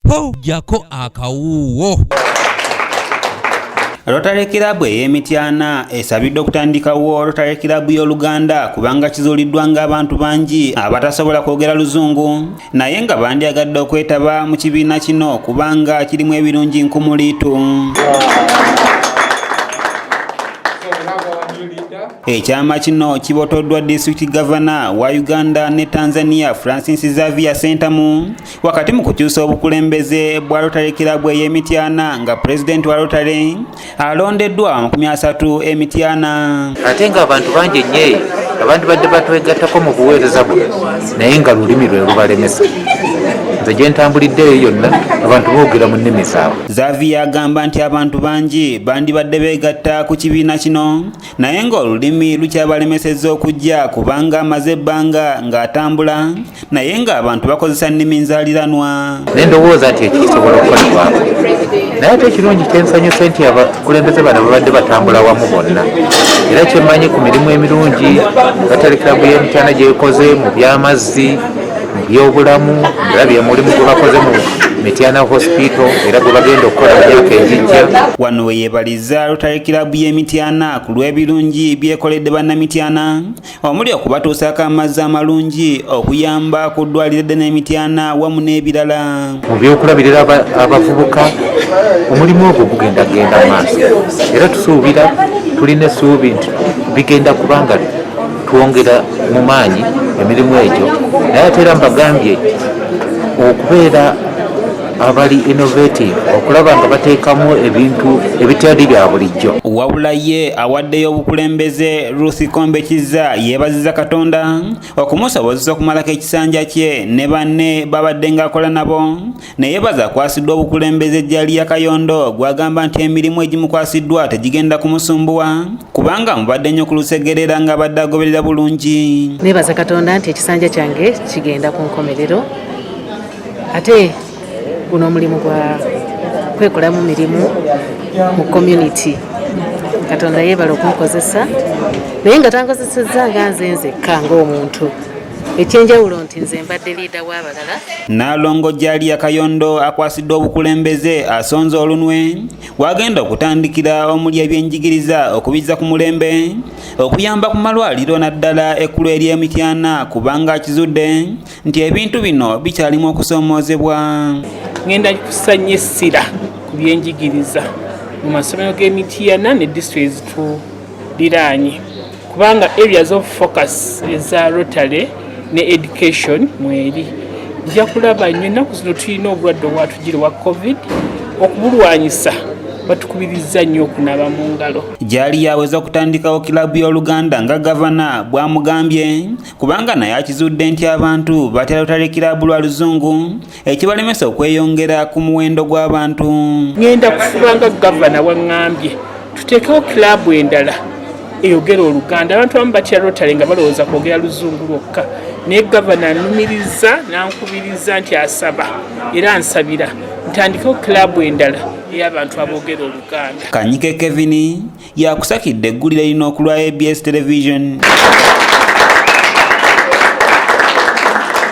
Ho, jako akawuuwo. Rotary Club ey'Emityana esabiddwa okutandikawo Rotary Club y'Oluganda kubanga kizuuliddwa ng'abantu bangi abatasobola kwogera Luzungu naye nga bandyagadde okwetaba mu kibiina kino kubanga kirimu ebirungi nkumuliitu. Ekyama kino kibotoddwa disitulikiti gavana wa Uganda ne Tanzania Francis Xavier Sentamu wakati mu kukyusa obukulembeze bwa Rotary Club ey'Emityana nga pulezidenti wa Rotary alondeddwa 30 Emityana. Ate ng'abantu bangi nnyo eyo abantu badde batwegattako mu buweereza buno naye nga lulimi lwe lubalemesa. Nze gye ntambulidde eyo yonna abantu boogera mu nnimi zaabwe. Xavier agamba nti abantu bangi bandibadde beegatta ku kibiina kino naye ng'olulimi lukyabalemesezza okujja kubanga amaze ebbanga ng'atambula naye ng'abantu bakozesa nnimi nzaaliranwa. Naye ndowooza nti ekyo kisobola okukolebwako. Naye ate ekirungi kyensanyuse nti abakulembeze bano babadde batambula wamu bonna, era kyemmanyi ku mirimu emirungi Rotary Club y'Emityana gyekoze mu by'amazzi, mu byobulamu, era bye mulimu gwe bakoze mu Mityana Hospital era gwe bagenda okukola mu myaka egijja. Wano we yeebalizza Rotary Club y'Emityana ku lw'ebirungi byekoledde bannamityana omuli okubatuusaako amazzi amalungi, okuyamba ku ddwaliro eddene Emityana wamu n'ebirala. Mu by'okulabirira abavubuka omulimu ogwo gugenda genda maaso era tusuubira, tulina essuubi nti bigenda kubanga twongera mu maanyi emirimu egyo. Naye ate era mbagambye okubeera abali innovative okulaba nga bateekamu ebintu ebitali bya bulijjo. Wabula ye awaddeyo obukulembeze Ruth Kombe Kizza yeebaziza Katonda okumusobozesa okumalako ekisanja kye ne banne babadde ng'akola nabo, ne yeebaza akwasiddwa obukulembeze Jalia Kayondo gw'agamba nti emirimu egimukwasiddwa tegigenda kumusumbuwa kubanga mubadde nnyo ku lusegerera ng'abadde agoberera bulungi. Neebaza Katonda nti ekisanja kyange kigenda ku nkomerero, ate guno omulimu gwa kwekolamu mirimu mu community. Katonda yeebala okunkozesa naye nga tankozesezza nga nze nzekka ng'omuntu. Ekyenjawulo nti nze mbadde liida w'abalala. Nnaalongo Jalia Kayondo akwasiddwa obukulembeze asonze olunwe wagenda okutandikira omuli ebyenjigiriza okubizza ku mulembe, okuyamba ku malwaliro naddala ekkulu ery'Emityana kubanga akizudde nti ebintu bino bikyalimu okusoomoozebwa. Ngenda kussa nnyo essira ku byenjigiriza mu masomero g'Emityana ne disitulikiti ezituliraanye kubanga areas of focus eza Rotary ne education mweri. Nja kulaba nnyo ennaku zino tulina obulwadde obwatujjira obwa COVID, okubulwanyisa batukubiriza nnyo okunaaba mu ngalo. Gyali yaweza okutandikawo kilabu y'Oluganda nga gavana bw'amugambye kubanga naye akizudde nti abantu batya Rotary Club lwa Luzungu ekibalemesa okweyongera ku muwendo gw'abantu. Ngenda kufuba nga gavana waŋŋambye tuteekewo kilabu endala eyogera Oluganda. Abantu abamu batya Rotary nga balowooza kwogera Luzungu lwokka, naye gavana annumiriza n'ankubiriza nti asaba era ansabira ntandikewo kilabu endala ey'abantu aboogera Oluganda. Kanyike Kevin yakusakidde eggulire lino ku lwa ABS Television.